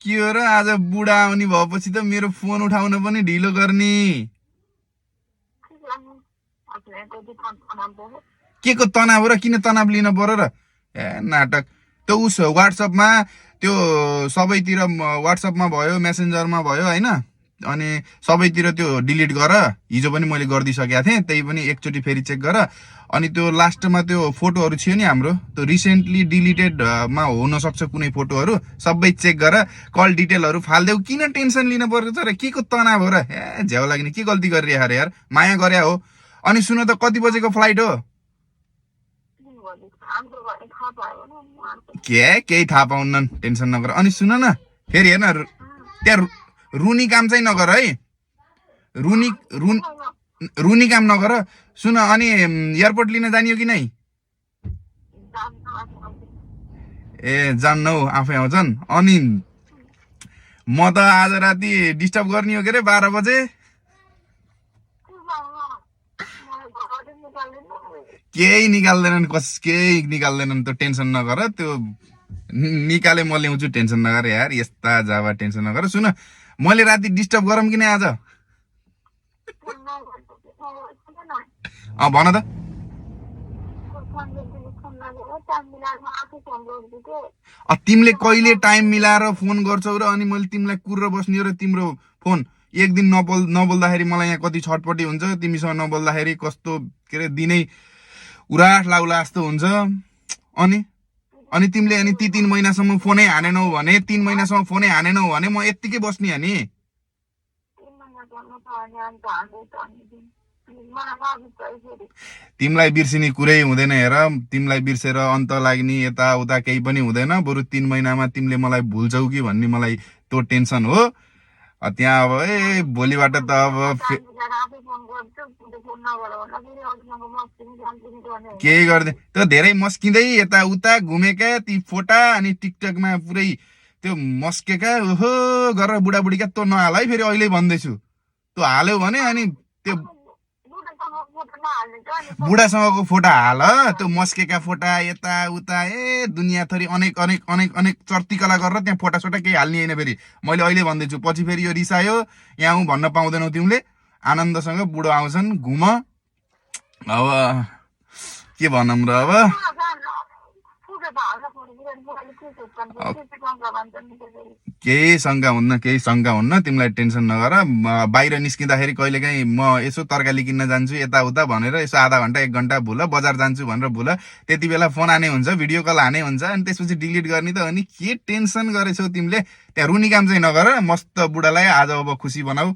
के हो र आज बुढा आउने भएपछि त मेरो फोन उठाउन पनि ढिलो गर्ने। के को तनाव र किन तनाव लिन पर्यो र? ए नाटक। त्यो उस व्हाट्सएपमा त्यो सबैतिर व्हाट्सएपमा भयो मेसेन्जरमा भयो होइन, अनि सबैतिर त्यो डिलिट गर। हिजो पनि मैले गरिदिइसकेको थिएँ, त्यही पनि एकचोटि फेरि चेक गर। अनि त्यो लास्टमा त्यो फोटोहरू थियो नि हाम्रो, त्यो रिसेन्टली डिलिटेडमा हुन सक्छ कुनै फोटोहरू, सबै चेक गर। कल डिटेलहरू फाल्देऊ। किन टेन्सन लिन पर्छ र? के को तनाव हो र? ए झ्याउ लाग्ने। के गल्ती गरिरह रे यार, माया गरे हो। अनि सुन त कति बजेको फ्लाइट हो? केही थाहा पाउन्न, टेन्सन नगर। अनि सुन न फेरि हेर्न, त्यहाँ रुनी काम चाहिँ नगर है। रुनी काम नगर। सुन, अनि एयरपोर्ट लिन जानियो कि नै? ए जान्नौ, आफै आउँछन्। अनि म त आज राति डिस्टर्ब गर्ने हो के अरे 12 बजे। केही निकाल्दैनन्, केही निकाल्दैनन्, त्यो टेन्सन नगर। त्यो निकाले म ल्याउँछु, टेन्सन नगर यार। यस्ता जावा, टेन्सन नगर। सुन, मैले राति डिस्टर्ब गरौँ कि नै आज? भन त। तिमीले कहिले टाइम मिलाएर फोन गर्छौ र? अनि मैले तिमीलाई कुरेर बस्ने र तिम्रो फोन एक दिन नबोल्दाखेरि मलाई यहाँ कति छटपटी हुन्छ। तिमीसँग नबोल्दाखेरि कस्तो के अरे दिनै उरास लाउला जस्तो हुन्छ। अनि तिमीले अनि ती 3 महिनासम्म फोनै हानेनौ भने, 3 महिनासम्म फोनै हानेनौ भने म यत्तिकै बस्ने हो नि। तिमीलाई बिर्सिने कुरै हुँदैन हेर। तिमीलाई बिर्सेर अन्त लाग्ने यताउता केही पनि हुँदैन। बरु 3 महिनामा तिमीले मलाई भुल्छौ कि भन्ने मलाई त्यो टेन्सन हो। त्यहाँ अब भोलिबाट त अब केही गर्दै त्यो धेरै मस्किँदै यताउता घुमेका ती फोटा, अनि टिकटकमा पुरै त्यो मस्केका ओहो गरेर बुढाबुढीका त्यो नहाल है। फेरि अहिले भन्दैछु, त्यो हाल्यौ भने अनि त्यो बुढासँगको फोटा हाल। त्यो मस्केका फोटा यताउता दुनियाँ थरी अनेक अनेक अनेक अनेक चर्तीकला गरेर त्यहाँ फोटा सोटा केही हाल्ने होइन। फेरि मैले अहिले भन्दैछु, पछि फेरि यो रिसायो यहाँ हूँ भन्न पाउँदैनौ तिमीले। आनन्दसँग बुढो आउँछन्, घुम। अब के भनौँ र? अब केही शङ्का हुन्न, केही शङ्का हुन्न। तिमीलाई टेन्सन नगर। बाहिर निस्किँदाखेरि कहिलेकाहीँ म यसो तरकारी किन्न जान्छु यताउता भनेर यसो आधा घन्टा 1 घन्टा भुल, बजार जान्छु भनेर भुल, त्यति बेला फोन हाने हुन्छ, भिडियो कल हाने हुन्छ। अनि त्यसपछि डिलिट गर्ने त हो नि। के टेन्सन गरेछौ तिमीले? त्यहाँ रुनी काम चाहिँ नगर। मस्त बुढालाई आज अब खुसी बनाऊ।